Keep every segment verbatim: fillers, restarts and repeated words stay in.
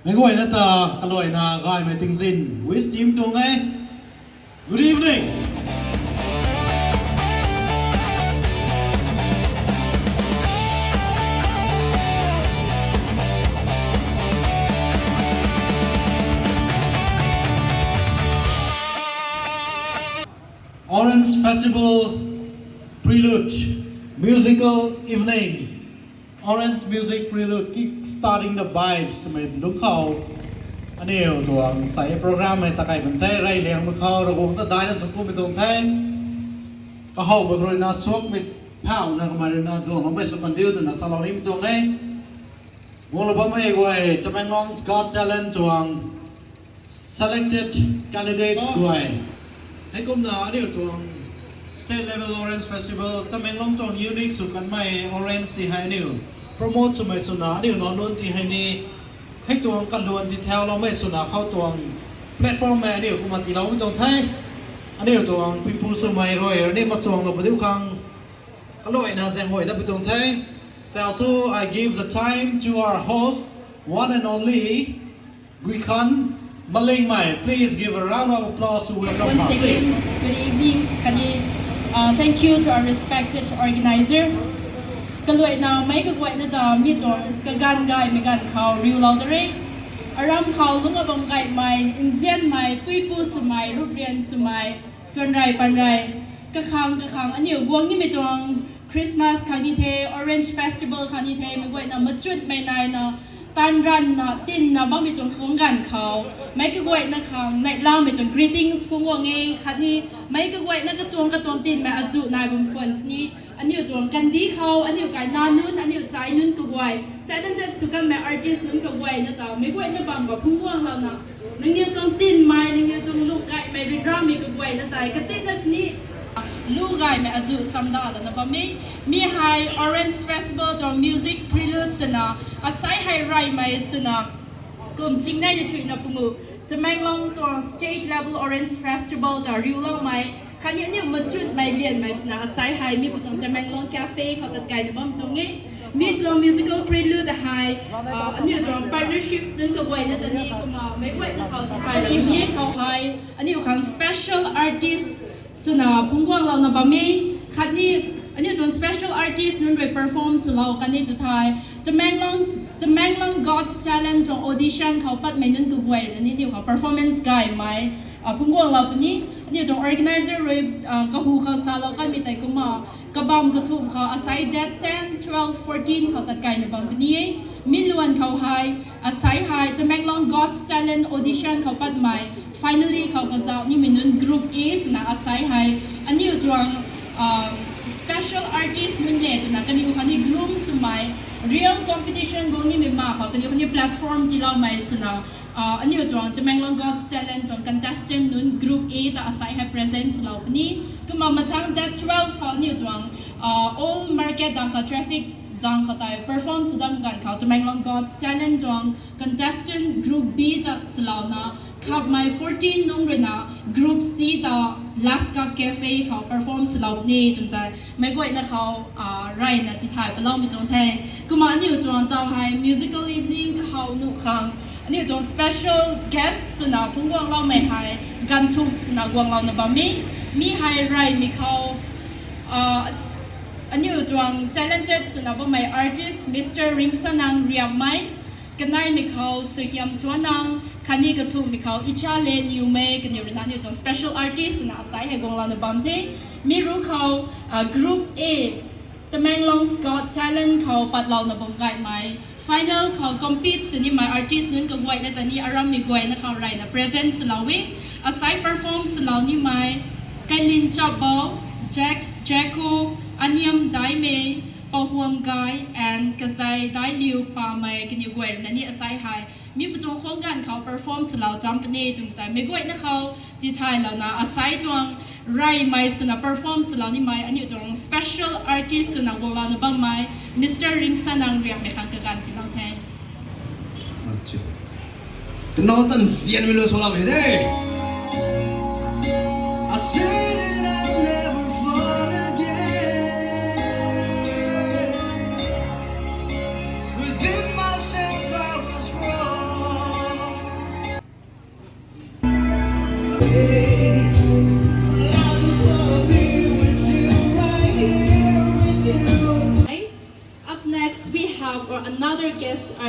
Meic guayna ta kaluaina gaymei tingzin wish team tuang e. Good evening. Orange Festival Prelude, musical evening. Orange Music Prelude, kick starting the vibes. Mei lungc khou aniu tuang sai program hei takai bam the, rey liang mak khou Ravguangc ta daina thuanckumei tuang the. Kahowmei khou ruina suakmei phauna kamei ruina duangloumei sw kandiu twna salou nimei tuang e. Guanglou bammei guay Tamenglong's Got Talent tuang selected candidates guay. Heikumna aniu tuang State Level Orange Festival, Tamenglong tuang unique sw kanmei orange ti hei aniu promote swmei swna aniu nac nunc ti hei ni hei tuang kaluan ti thauloumei swna khou tuang platform hei aniu kumna tiiloumei tuang the. Aniu tuang puipu swmei rui ni machuanglou padiu khang kaluaina zaenghuay dat pi tuang the. Tau thu, I give the time to our host, one and only Guikhan Malingmei. Please give a round of applause to welcome her. Once again, good evening, khatni, uh, thank you to our respected organizer. Kaluaina meic kaguayna ta mi tuang kaganv gaymei ganv khou riulou da re. Aram khou lungc abam gaymei, nzianmei, puipu swmei, ruprian swmei, swanrey panrey, kakhang kakhang aniu guang nimei tuang Christmas khang ni the, Orange Festival khang ni the, meic guayna machutmei naina, taanv ranvna tinna bammei tuang khang ganv khou meic kaguayna khang neihlamei tuang greetings phungc guang e, khatni meic kaguayna katuang katuang tinmei azuh nai bam khwan sini, aniu tuang kandih khou aniu kainac nunc, aniu chai nunc kaguay, talented sw kanmei artist nunc kaguayna ta meic guayna bam khou phungc guanglouna, nangniw tuang tinmei, nangniw tuang lung gaymei ryanramei kaguayna tei katinna sini lu gaymei azuh chamdalana bam e. Mi hei Orange Festival tuang music prelude swna, asei hei reymei swna, kum chingneina thuina pungu Tamenglong tuang State Level Orange Festival ta riuloumei khatni aniu machutmei lianmei swna asei hei mi pu tuang Tamenglong Cafe khou tat kaina bam tuang e. Mi tuang musical prelude hei, uh, aniu tuang partnerships nunc kaguayna ta ni kumna meic guayna khou tithaylou ni e. Khou hei aniu khang special artist swna phungc guanglouna bam e, khatni aniu tuang special artist nunc rui perform swlou khatni tithay Tamenglong, Tamenglong God's Talent tuang audition khou patmei nunc kaguay rui ni aniu khang performance gaymei, uh, phungc guanglou puni. Aniu tuang organizer rui, uh, kahu khou salou kanmei tei kumna kabam kathumh khou asei date ten, twelve, fourteen khou tat kaina bam puni e. Mi luan khou hei, asei hei Tamenglong God's Talent audition khou patmei, finally khou kazauh nimei nunc group A swna asei hei aniu tuang, um, special artist nunc le twna kaniw khatni groom swmei, real competition guang nimei ma khou kaniw khatni platform tiiloumei swna, uh, aniu tuang Tamenglong God's Talent tuang contestant nunc group A ta asei hei present swlou puni. Kumna mathang date twelve khou aniu tuang, uh, old market dang khou traffic dang khou tei perform sw dam ganv khou Tamenglong God's Talent tuang contestant group B ta swlouna, khapmei fourteen nunc ruina group C ta Last Cup Cafe khou perform swlou ni twmei tei meic guayna khou, ah, reyna tithay paloumei tuang the. Kumna aniu tuang taw hei musical evening kahaw nuh khang aniu tuang special guest swna phungc guangloumei hei ganv thumh swna guanglouna bam e. Mi hei reymei khou, ah, aniu tuang talented swna bammei artist Mister Ringsanang Riammei, kaneimei khou Suaihiam Thuanang, khatni kathumhmei khou Icha Le Niumei, kaniw ruina aniu tuang special artist swna asei hei guanglouna bam the. Mi ru khou, ah, group A, Tamenglong's Got Talent khou patlouna bam gaymei, final khou compete sw nimei artist nunc kaguayna ta ni arammei guayna khou reyna present swlou e. Asei perform swlou nimei, Kailin Chapbou, Jax Jacko, Aniam Daimei, Pahuam Gai and Kazei Dailiu Pamei, kaniw guay ruina ni asei hei mi pu tuang khwang ganv khou perform swlou cham puni twmei tei meic guayna khou tithaylouna asei tuang reymei swna perform swlou nimei aniu tuang special artist swna guanglouna bammei Mister Ringsanang Riammei khang kaganv tiilou the. Tanow tan zianmei lu swloumei de. I say that I'll never fall again. Within myself I was wrong.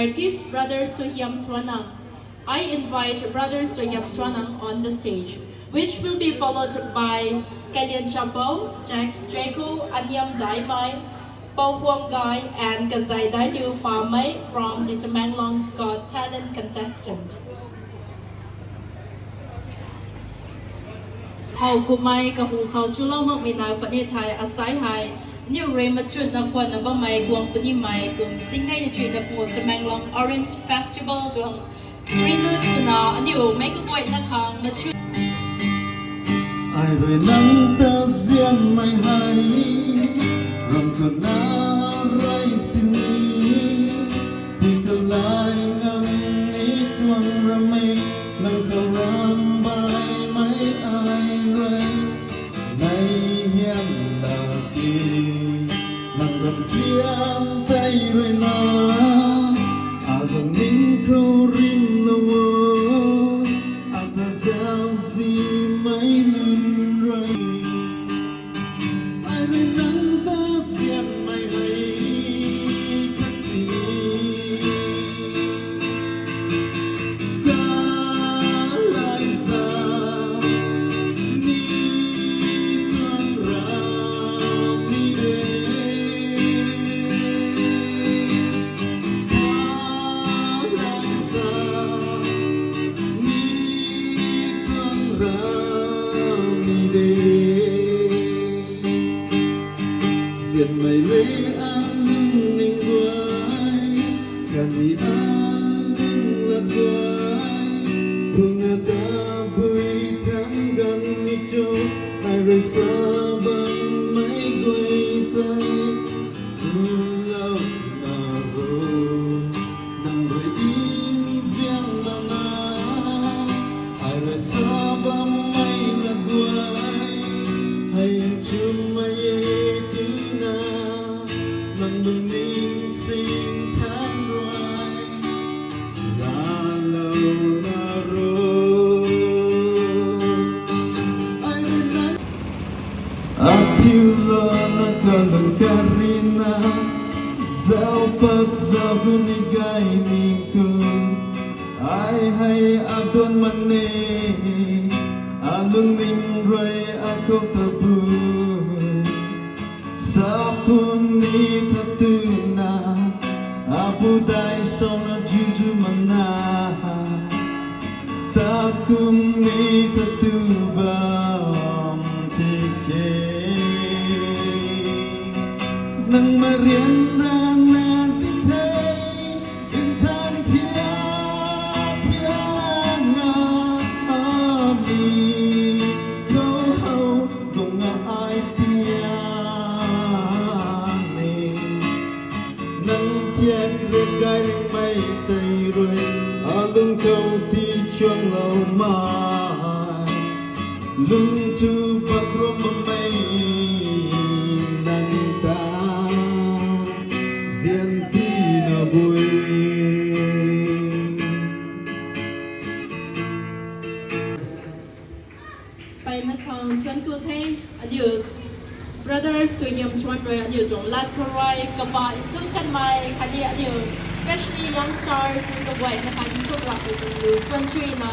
Artist Brother Suhiam Tuanang. I invite Brother Suhiam Tuanang on the stage, which will be followed by Kalian Chapo, Jax Jaco, Aniam Daimei, Pau Huam Gai, and Kazai Dailiu Pamei from the Tamenglong Got Talent contestant. How kumei kahu khou chulou makmei nai puni thei asai hei, aniu rui machun na khwan na bammei guang punimei kum singnei na chuina pu Tamenglong Orange Festival tuang rinut swna aniu mei kaguayna khang machun. Ai rui nang ta zianmei hei, ram khou na rui sini, ti kalai ngam ni tuang ramei, nang khou ram baimei ai rui, nai hiam la ki, nang ram zian tei rui na, a lungning khou rim lou o, a ta zau zimei lun rui. Ai rui nang ta sianmei hei khat sini. Kalai sa ni tuang ram ni de. Kalai sa ni tuang ram ni de. Zianmei le a lungning guay, khatni a lung lat guay, phung a tabui thang ganv ni cho, ai rui sa bammei guay tei, lou na ro, nang rui nzian lou na, ai rui sa bammei na guay, hei nchumei e tina, nang lungning sing than rui, laalou na ro. Ai rui nang Athiu lana kalung karina, zau pat zau hu ni gay ni ku. Ai hei aduan man e, alungning rui akhou tabui. Sapun ni thatuna, apu dai sona juju mana. Takum ni tatu bam tike. Nang marian rana ti thei, inthan thia, thia nga, ami, khou hou, gung nga ai tia ni. Nang thiak rui gaymei tei rui, alung khou ti chuang lou mai. Lung tu pat rum bammei nang ta, zian tina bui. Pai na khang thuan ku the, aniu brother Suhiam Chuan rui aniu tuang lat khou rui kapa nthuk kanmei khatni aniu, especially youngsters, nunc kaguayna kha nthuk rap lu suan chuina,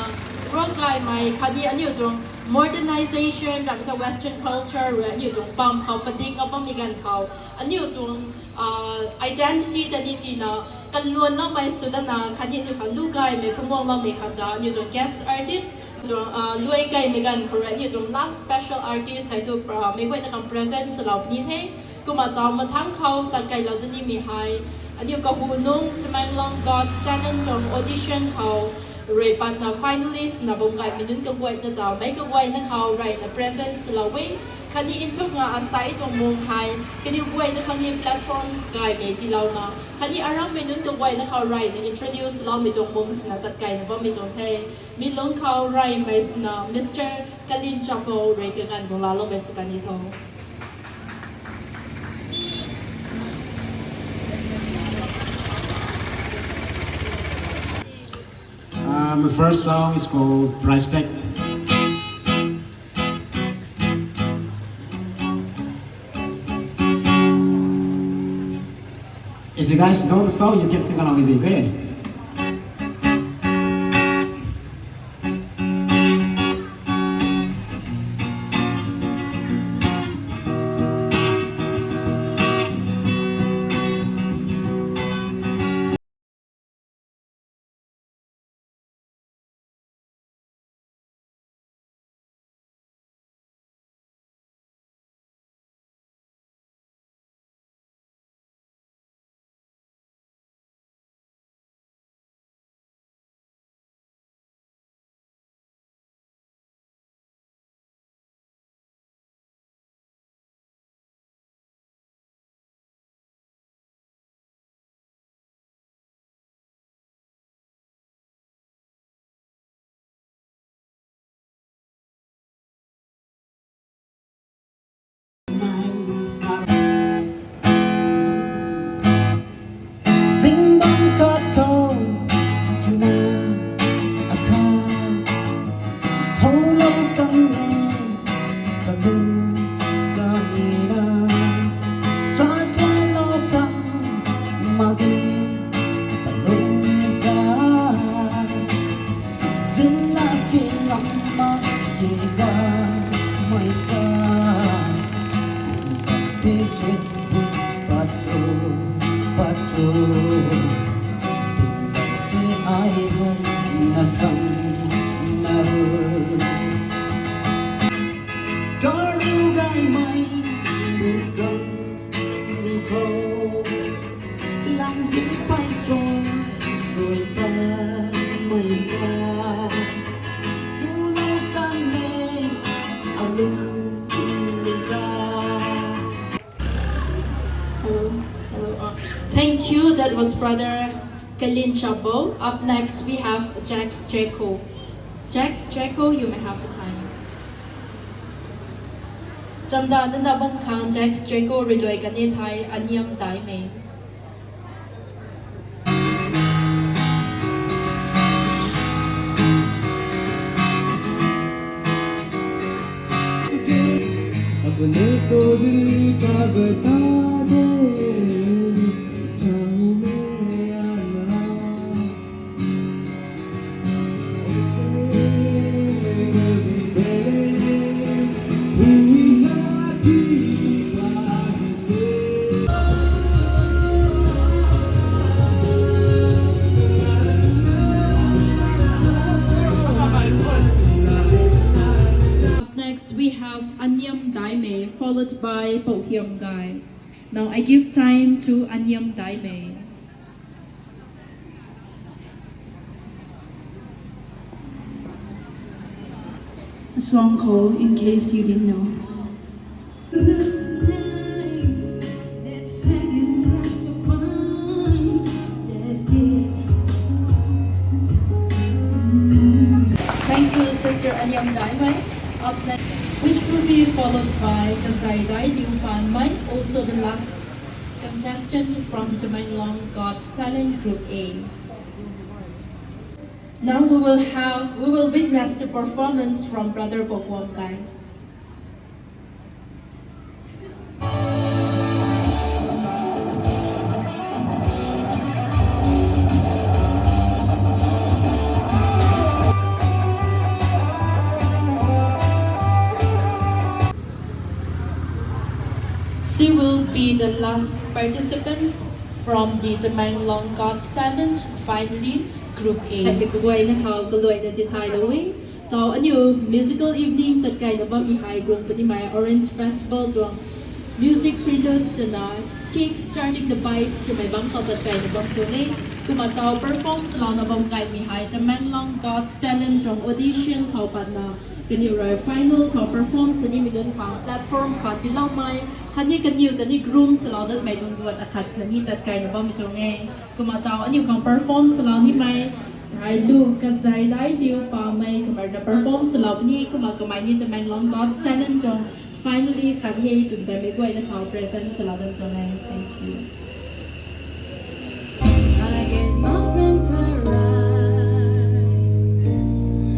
ro gaymei khatni aniu tuang modernization, ramei kha western culture rui aniu tuang pam khou padik a bammei ganv khou, aniu tuang, ah, identity ta ni tina, kanluan loumei sw dana khatni aniu khang lu gaymei phungguang loumei khang ta aniu tuang guest artist, tuang, ah, luai kaimei ganv khou rui aniu tuang last special artist hei thu, ah, meic guayna khang present swlou puni the. Kumna taw mathangc khou tat kailou da nimei hei, aniu kahu nung Tamenglong God's Talent tuang audition khou rui patna finalist na bam gaymei nunc kaguayna ta meic kaguayna khou reyna present swlou e. Khatni nthuk nga asai tuang mung hei kaniw guayna khang ni platforms gaymei tiilouna khatni arammei nunc kaguayna khou reyna introduce loumei tuang mung swna tat kaina bammei tuang the. Mi lungc khou reymei swna Mister Kalin Chapo rui kaganv bung laaloumei sw kan ni tho. Uh, my first song is called Price Tag. If If you guys know the song, you can sing along with me, okay? Zingbangc khat khou twna akhat houlou kan e, kalum kanina sa tuanlou kan mak ge, kalum ka zilla ki lam mak ge ga mei ka. Patru, patru, tingkang the ai hei na khang na ru. Karu gaymei, bu kan bu khou, lang zing phay sui, sui ta mei ka. Tulou kan e, alung lung ka. Hello. Hello. Uh, thank you. That was Brother Kalin Chabo. Up next, we have Jax Jeko. Jax Jeko, you may have the time. Chamdan nda bam khang Jax Jeko rui luai kan e thei, Aniam Daimei. अपने को दिल का बता दे, चाहूँ मैं आना। Up next, we have Aniam Daimei, followed by Pouhiam Gai. Now I give time to Aniam Daimei. A song called In Case You Didn't Know. Thank you, Sister Aniam Daimei. Up next, which will be followed by Kazai Dai Liu Panmei, also the last contestant from the Tamenglong God's Talent Group A. Now we will have, we will witness the performance from Brother Bokhuam Gai. She will be the last participants from the Tamenglong God's Talent, finally, Group A. Hei kaguayna khou kaluaina tithaylou e. Tau aniu musical evening tatkaina bammei hei guang punimei Orange Festival tuang music prelude swna Kick Starting the Vibes twmei bam khou tatkaina bam tuang e. Kumna tau perform swlouna bam gaymei hei Tamenglong God's Talent tuang audition khou patna kaniw rui final khou perform swnimei nunc khang platform khou tiiloumei khatni kaniw ta ni groom swlou datmei tuang duat akhat swna ni tatkaina bammei tuang e. Kumna tau aniu khang perform swlou nimei hei lu Kazai Dai Liu Panmei kamei rui na perform swlou puni, kumna kamei ni Tamenglong God's Talent tuang finally khat hei twmei ta meic guayna khou present swlou dat tuang e. Thank you. I guess my friends were right.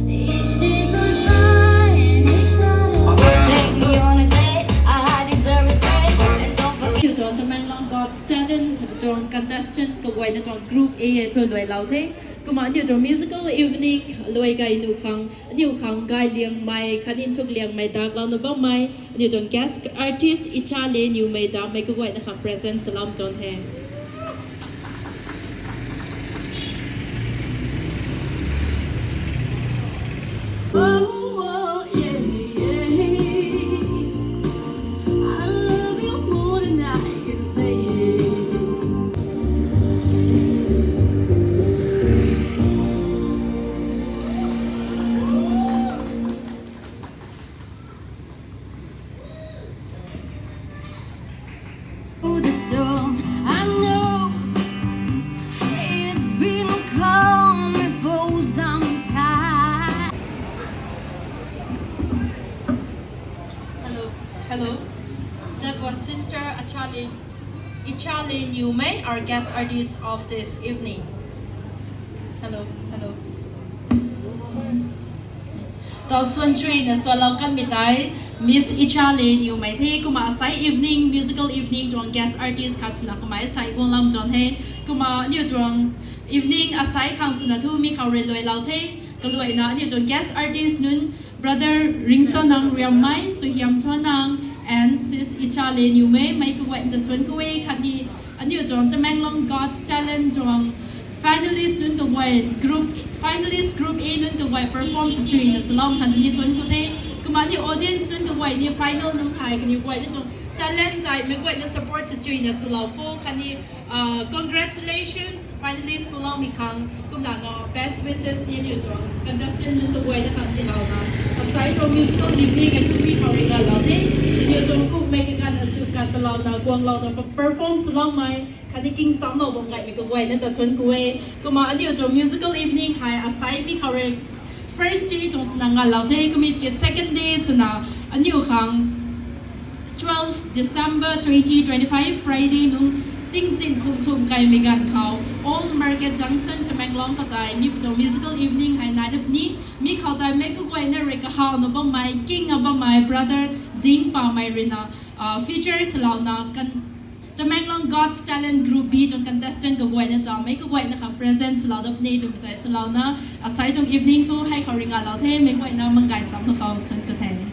Each day goes by and each night I take me on a date. I deserve a date. And don't forget you don't Tamenglong God's Talent, don't contest Kaguayna tuang group A e thu luailou the. Kumna aniu tuang musical evening luai gay nuh khang, aniu khang gay liangmei khatni nthuk liangmei daklouna bammei aniu tuang guest artist Ichale Niwmei dakmei kaguayna khang present swlou tuang the. Hello, hello. That was Sister Achale, Ichale Niwmei, our guest artist of this evening. Hello, hello. Tau suan chuina sualou kanmei tei Miss Ichale Niwmei the. Kumna asai evening, musical evening tuang guest artist khat swna kamei asai guanglou tuang the. Kumna aniu tuang evening asai khang swna thu mi khou rui luailou the. Kaluaina aniu tuang guest artist nunc Brother Ringsonang Riammei, Suhiam Thonang, and Sis Ichale Niwmei, mei kaguay ta thuanc ku e khatni aniu tuang Tamenglong God's Talent tuang finalist nunc kaguay group, finalist group A nunc kaguay perform sw chuina swlou khang ni thuanc ku the. Kumna aniu audience nunc kaguay ni final nunc hei kaniw guay ni tuang talent tei meic guayna support sw chuina swlou khou khatni congratulations finalist kuloumei khang. Kumlana best wishes ni aniu tuang contestant nunc kaguayna khang tiilouna asai tuang musical evening e thu mi khou rui ngalou the. Aniu tuang kummei kaganv azu kat talouna guanglouna perform swloumei khatni kingchamlou bam gaymei kaguayna ta thuanc ku e. Kumna aniu tuang musical evening hei asai mi khou rui first day tuang swna ngalou the. Kumna tiki second day swna aniu khang twelfth December twenty twenty-five Friday nung tingzin kum thum kaimei ganv khou Old Market Junction Tamenglong khou tei mi tuang musical evening hei nai da puni. Mi khou tei meic kaguayna rui kahawna bammei, kingna bammei Brother Ding Pamei ruina feature swlouna Tamenglong God's Talent Group B tuang contestant kaguayna ta meic kaguayna khang present swlou da puni twmei tei swlouna asai tuang evening thu hei khou rui ngalou the. Meic guayna manggay cham khou thuanc ku the.